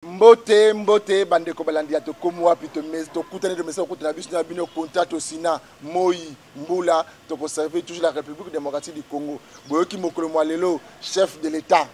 Mbote mbote bandeko balandi ya tokomi wapi tokutani tomesa kokutana biso na bino konta tosina moi mbula tokoservir toujours la république démocratique du congo boyoki mokolo mwa lelo chef de l'état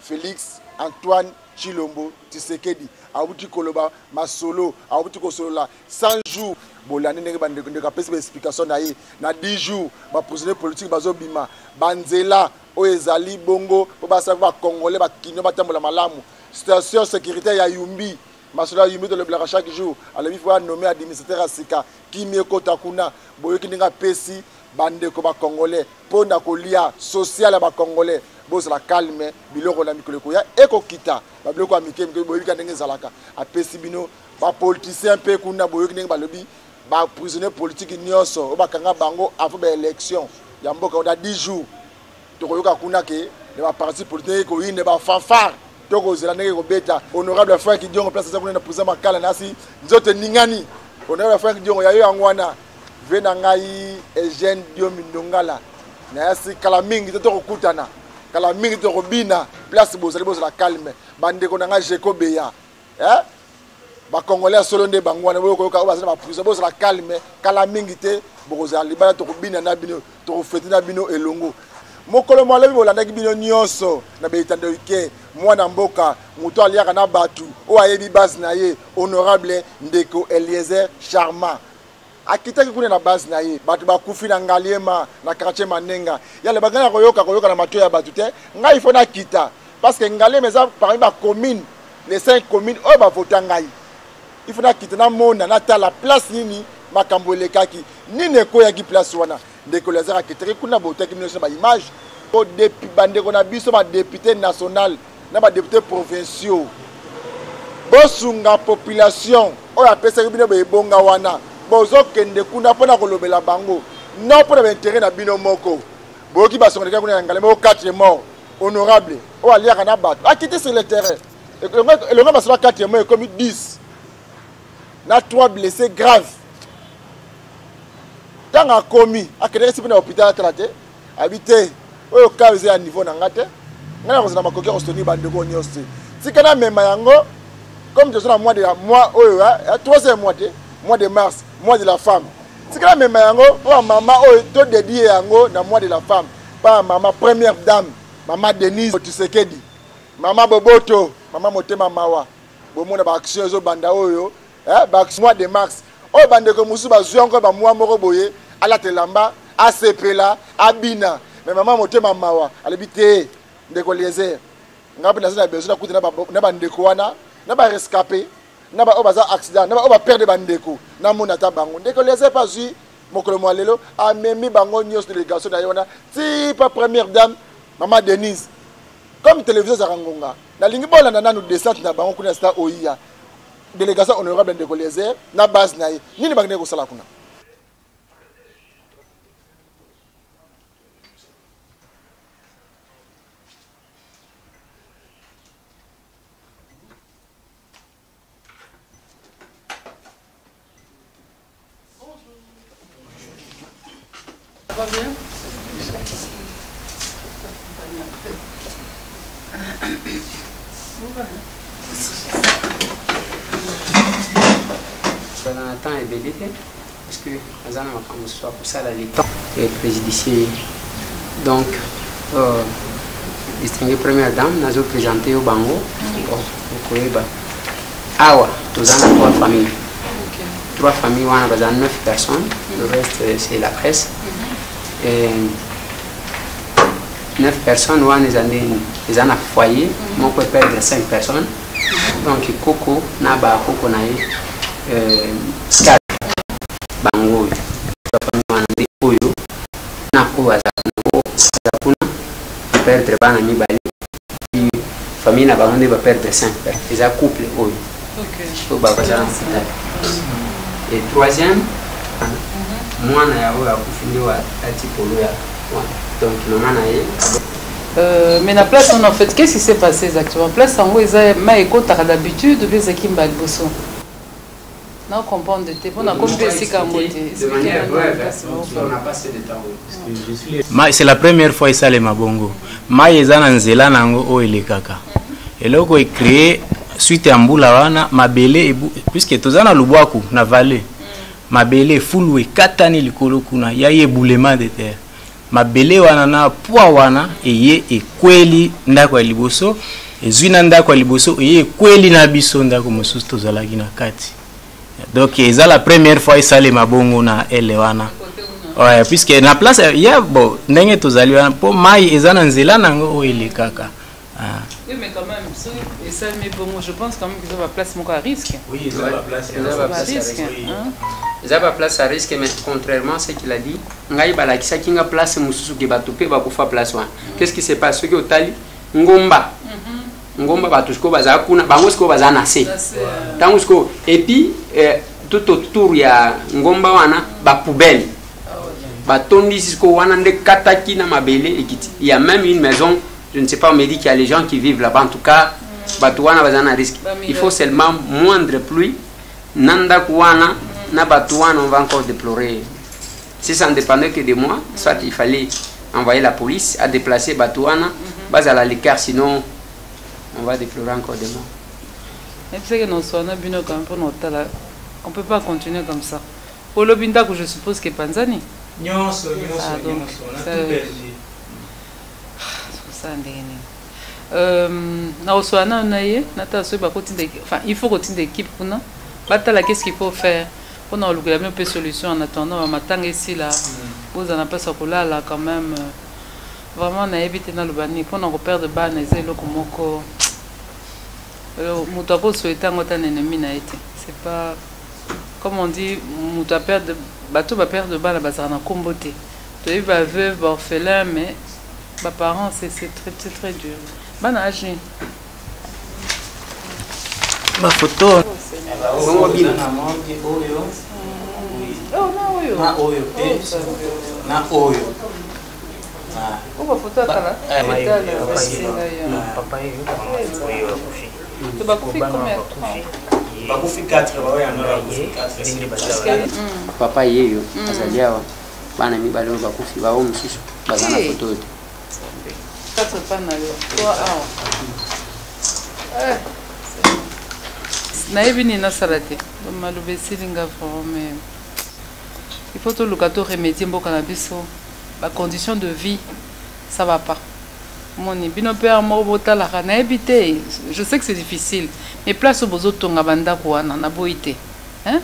félix antoine tshilombo tshisekedi awuti koloba masolo awuti kosolola 100 jours bolandi ndenge bandeko ndeko apesi baexplication na ye na 10 jours baprisonnier politique bazobima banzela oyo ezali bongo mpo basala bacongolais bakino batambola malamu situation sécuritaire ya yumbi masolo ya yumbi tolobelaka chaque jour alobi fo anome administrateur ya sika kimi ekota kuna boyoki ndenge apesi bandeko bacongolais mpo na kolia social ya bacongolais bozala calme biloko na mikolo ekoya ekokita babiloko ya mike mike boyebi ka ndenge ezalaka apesi bino bapoliticien mpe kuna boyoki ndenge balobi baprisonnier politike nyonso oyo bakanga bango avant baélection ya mboka na 10 jours tokoyoka kuna ke na baparti politique ndenge ekoyinde bafanfare tokozela ndenge ekobeta honorable frank diongo place aza kuna na président makala nasi nzoto eningani honorable frank diongo yayo yango wana ve na ngai eugène diomi ndongala nayasi kala mingi te tokokutana kala mingi tokobina place bozali bozala calme bandeko na ngai jeko beya eh? bacongolais ya solo nde bango wana boyokoyoka oyo baza na baprison bozala calme kala mingi te bokozala libala tokobina na bino tokofete na bino elongo mokolo mwa lobi bolandaki bino nyonso na beitando ike mwana mboka moto aliaka na bato oyo ayebi base na ye honorable ndeko eliezer charma akitaki kuna na base na ye bato bakufi na ngaliema na quartier manenga ya loba ngai nakoyoka koyoka na matoi ya bato te ngai fo nakita parce que ngaliema eza parmi bacommune les cinq communes oyo bavota ngai il faut nakita namona natala place nini makambo elekaki nini ekweyaki place wana ndeko lazare akitaki kuna botaki bino na baimage po bandeko na biso badepute national na badepute provinciaux bosunga population oyo apesaki bino baebonga wana bozokende kuna mpo na kolobela bango non mpo na baintere na bino moko boyoki basongeleka kuna ya ngala moko 4 mort honorable oyo aliaka na bato akiti sur le terrain elonga masolo ya 4 mort ekomi 10 na 3 blessé grave ntango akomi akendaki si mpe na hôpital atala te abi te oyo ka eza ya niveau na nga te ngai nakozala makoki ya kosoutenir bandeko nyonso te tika namema yango comme toza na mois de la mois oyo ya troisième mois te mois de mars mois de la femme tika namema yango mpo ya mama oyo todedie yango na mois de la femme mpa ya mama première dame mama denise tshisekedi mama boboto mama motema mawa bomona baaction ezobanda oyo eh, ba mois de mars oyo bandeko mosusu bazwi yango bamwa moko boye alata elamba asepela abina me mama motema mawa alobi te ndeko liezer ngai mpe naza na besoin nakuta na bandeko wana na barescape na baoyo baza accident na baoyo baperde bandeko namona ata bango ndeko liezer mpe azwi mokolo mwa lelo amemi bango nyonso delegation na ye wana ti pa première dame mama denise comme télévision ezalaka ngonga nalingi bolanda nanu descente na bango kuna sta oia délégation honorable ndeko Eliezer na base na ye nini bakendaki kosala kuna Ça va bien Baza na temps ebele te parce que aza na makambo mosusu ya kosala le temps préjudicier donc euh, distingue première dame nazo présente yo bango okoyeba awa toza na trois familles trois familles wana baza neuf personnes le reste c'est la presse mm -hmm. et neuf personnes wana eza ndeni eza na foyer mhm. moko eperdre cinq personnes donc koko na bakoko na ye euh, quatre bango oyo bafami wana nde oyo na oyo aza kuna kuna perdre bana mibale famille na bango nde baperdre 5 personnes eza couple oyo oyo baza na hôpital et troisième mhm. mwana ya oyo akufi nde alati polo ya wana donc mama na ye Euh, mais na place wana en fait qu'est-ce qui s'est passé exactement place yango eza mai ekotaka d'habitude obi ezalaki mbala liboso na comprendre te mpo nakomi mpe esika yango te c'est la première fois esalema bongo mai eza na nzela na yango oyo elekaka eloko ecree Suite ya mbula wana, mabele ebu, puisque toza na lubwaku na vallée, mabele efulu ekatani likolo kuna, ya ye éboulement de terre. Mabele wana na poids wana eye ekweli ndako ya liboso, ezwi na ndako ya liboso, eye ekweli na biso ndako mosusu tozalaki na kati. Donc eza la première fois esalema bongo na ele wana. Ouais, puisque na place ya bo ndenge tozali wana, mpo mai eza na nzela nango oyo elekaka. Ah. Oui, mais quand même, soki esalemi bongo, je pense quand même qu'ils ont place moko à risque. Oui, eza ba place ya risque. Eza ba place à risque, mais contrairement à ce qu'il a dit, ngai balakisaki nga place mosusu ke bato mpe bakufa place wana. Qu'est-ce qui se passe? Soki otali ngomba, ngomba, bato sikoyo bazala kuna, bango sikoyo bazala na se. Ntango sikoyo, et puis tout autour ya ngomba wana, bapoubelle batondisi sikoyo wana nde kataki na mabele ekiti. Il y a même une maison, je ne sais pas, on me dit qu'il y a les gens qui vivent là-bas. En tout cas, bato wana baza na risque. Il faut seulement moindre pluie na ndako wana na bato wana, on va encore déplorer. Si ça ne dépendait que de moi, soit il fallait envoyer la police à déplacer bato wana, bazala l'écart, sinon on va déplorer encore des morts. Nayebisaki noswana bino quand même mpona otala, on peut pas continuer comme ça. Olobi ndako, je suppose ke epanzani. Nyonso, nyonso. Ah, donc, nyonso, on a ça- tout perdu. Kosala ndenge nini? Nakoswala nano na ye, natala soki bakotinda, enfin il faut kotinda équipe kuna, batala qu'est-ce qu'il faut faire mpona kolukela bino mpe solution. En attendant bamatanga esila, bozala na place ya kolala quand même. Vraiment nayebi te naloba nini. Mpona koperdre bana eza eloko moko moto akosouhaiter yango ata na ennemi na ye te. C'est pas comme on dit, moto aperdre, bato baperdre bana bazala na nkombo te. Toyebi baveuve, baorphelin, mais baparents, c'est très dur. Bana âge nini? Bafoto. Bongo bino? Na morgue oyo. Oh, na oyo. Na oyo mpe na oyo. Ah. Oyo bafoto akala. Papa oyo akufi. To bakufi combien? Bakufi 4, baoyo yango bakufi 4. Papa yeyo azali awa, bana mibale oyo bakufi, bao mosusu baza na Hey. foto oyo te. Quatre pa na yo, trois awa. Eh, nayebi nini nasala te. Maloba esili nga vraiment, mais il faut toluka to remédier mboka na biso. Bacondition de vie, ça va pas. Moni bino mpe ya moko botalaka, nayebi te, je sais que c'est difficile, mais place oyo bozotonga bandako wana, naboyi te, hein?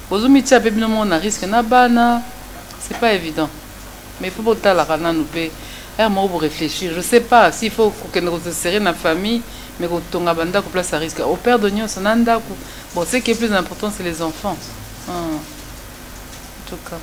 Bozomitia mpe bino moko na risque na bana, c'est pas évident, mais il faut botalaka nanu mpe ere moko boréfléchir. Je sais pas s'il faut kokende koseserrer na famille, mais kotonga bandako place à risque, operdre nyonso na ndako. Bon, ce qui est plus important, c'est les enfants. Ah. En tout cas,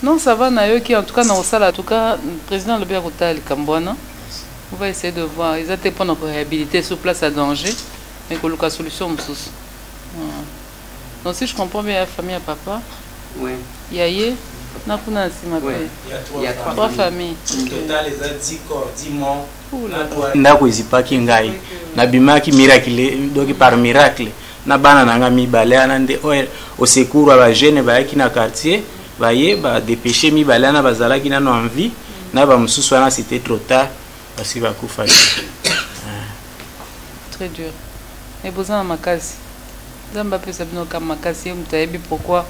non, ça va, nayoki. En tout cas na kosala, en tout cas président alobi ya kotala likambo wana. On va essayer de voir. Eza te mpona koréhabiliter sur place à danger, mais koluka solution mosusu. Ah. Donc si je comprends bien, ya famille ya papa ya ye na kuna na nsima mpe. Il y a Il y a trois trois familles. Total eza 10 corps, 10 morts. Oula. Na trois- ndako ezipaki ngai, nabimaki miracle, donc par miracle na bana na nga mibale wana nde oyo au secours ya bajeune bayaki na quartier, baye badépêche mibale wana bazalaki nano en vie. Na bamosusu wana, c'était trop tard, basi bakufaki. Très dur, mais boza na makasi. Nzambe apesa bino ka makasi. Ye moto ayebi pourquoi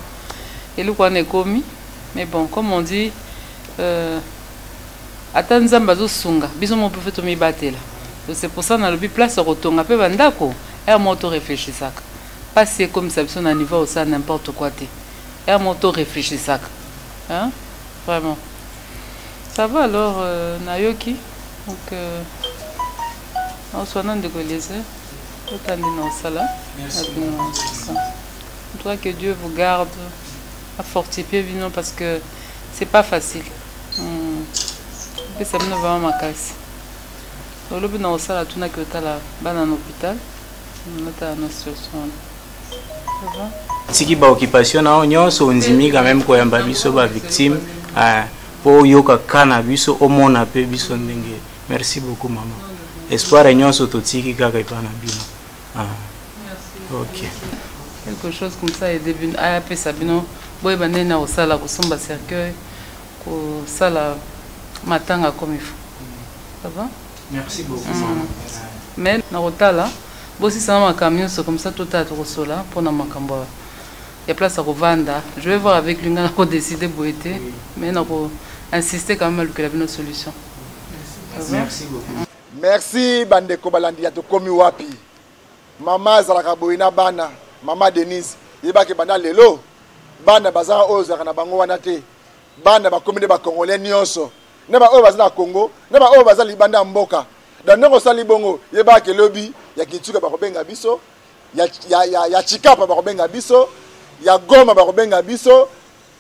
eloko wana ekomi, mais bon, comme on dit, ata Nzambe azosunga biso moko mpe tomibatela. Donc c'est pour ça nalobi place ya kotonga mpe bandako, ere moko toréfléchisaka. Mpasi ekomisa biso na niveau osala n'importe quoi te. Ere moko toréfléchisaka, hein? Vraiment, ça va alors. Nayoki donc naoswana ndeko Eliezer, otandi na osala. En tout cas, que Dieu vous garde, afortifie bino, parce que c'est pas facile. Apesa bino vraiment makasi. Olobi na kosala, tunaki otala bana na hôpital, natala na situation wana. Ça va? Tiki baoccupation na yo nyonso, ondimi quand même koyamba biso bavictime mpo oyoka ka na biso, omona mpe biso ndenge. Merci beaucoup, mama. Espoir nyonso totiki kaka epa na bino. Ah. Ok. Quelque chose comme ça aide bino, ayapesa bino boyeba ndenge na kosala, kosomba cercueil, kosala matanga comme il faut. Ça va? Merci beaucoup, mama. Mais na kotala Bosisana makambo nyonso comme ça totala tokosola mpona makambo ya place ya kovanda. Je vais voir avec lui, nga nakodécide boye te, mais nako insister quand même alukela bino solution. Merci beaucoup. Merci bandeko balandi ya Tokomi Wapi. Mama azalaka boye na bana. Mama Denise, yebaki banda lelo bana bazaka oyo ozalaka na bango wana te. Bana bakomi nde bacongolais nyonso, na baoyo baza na Congo, na baoyo baza libanda ya mboka. Donc ndenge osali bongo, yebaka elobi ya Kinsuka bakobenga biso, ya Chikapa bakobenga biso, ya Goma bakobenga biso,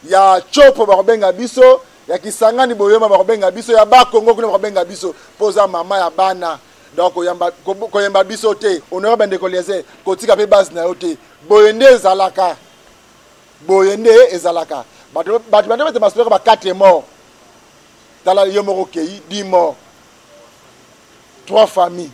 ya Chopo bakobenga biso, ya Kisangani Boyoma bakobenga biso, ya Bakongo kuna bakobenga biso, mpo oza mama ya bana. Donc koyamba biso te, honorable ndeko Eliezer, kotika mpe base na yo te. Boye nde ezalaka, boye nde ezalaka. Bato bande bete masolo ba 4 morts, tala yo moko okei 10 morts, 3 familles,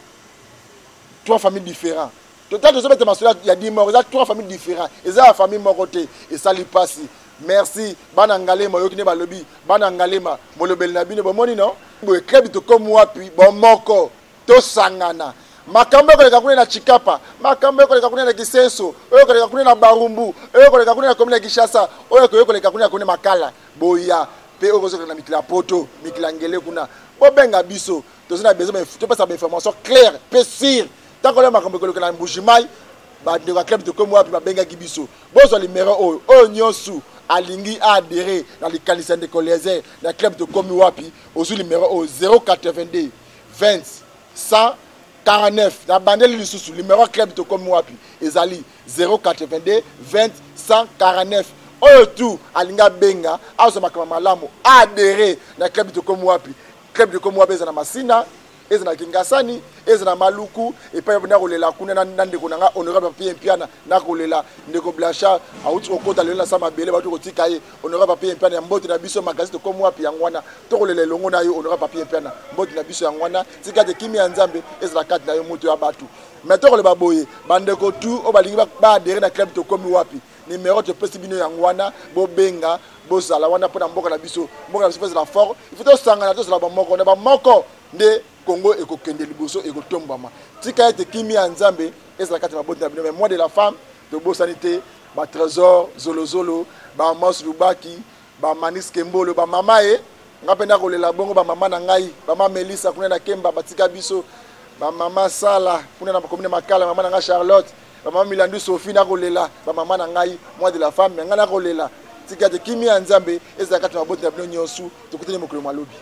3 familles différentes. Total tozobeta masolo ya 10 morts, eza 3 familles différentes, eza ya famille moko te. Esali mpasi. Merci bana Ngalema, oyoki nde balobi bana Ngalema, molobeli na bino bomoni no boye. Club Tokomi Wapi, bomoko tosangana. Makambo ekoleka kuna na Chikapa, makambo ekoleka kuna na Kisenso, oyo ekoleka kuna na Barumbu, oyo ekoleka kuna na commune ya Kinshasa, oyo ekoleka kuna na commune Makala, boya mpe oyo kozokela na mikili ya Poto, mikili ya ngele kuna, bobenga biso. Toza na besoin topesa bainformation claire mpe sure. Ntango oyo makambo ekoleka na Mbujimai, bandeko ya Club Tokomi Wapi babengaki biso. Bozwa numero oyo, oyo nyonso alingi aadere na likanisi ya ndeko Eliezer na Club Tokomi Wapi, ozwi numero oyo 082 20 149. Na bandeli lisusu, numero ya Club Tokomi Wapi ezali 082 20 149. Oyo tu alingi abenga, azwa makambo malamu, aadere na Club Tokomi Wapi. Club Tokomi Wapi eza na Masina, eza na Kingasani, eza na Maluku. Epai nakolela kuna na ndeko na nga honorable Papi Mpiana, nakolela ndeko Blanchard auti kokota lelo na sa mabele, bauti kotika ye. Honorable Papi Mpiana ya mbote na biso, magazine Tokomi Wapi yango wana. Tokolela elongo na yo honorable Papi Mpiana, mbote na biso yango wana. Tika te kimia ya Nzambe ezala kati na yo, moto ya bato. Mais tokolela boye bandeko tu oyo balingi baadere na Club Tokomi Wapi, numero topesi bino yango wana, bobenga, bozala wana mpona mboka na biso. Mboka na biso mpe ezala fort, il faut tosangana, tozala bamoko na bamoko nde Congo ekokende liboso, ekotombwama. Tika ete kimia ya Nzambe ezala kati na mabota na bino. Mais moi de la femme, tobosani te ba Trésor Zolozolo, ba Amos Lubaki, ba Manis Kembolo, ba mama ye nga mpe nakolela bongo ba mama na ngai, ba mama Melissa kuna na Kemba batika biso, ba mama Sala kuna na commune Makala, mama na ngai Charlotte, ba mama Milandu Sophie, nakolela ba mama na ngai. Moi de la femme, me ngai nakolela. Tika ete kimia ya Nzambe ezala kati na mabota na bino nyonso. Tokutani mokolo malobi.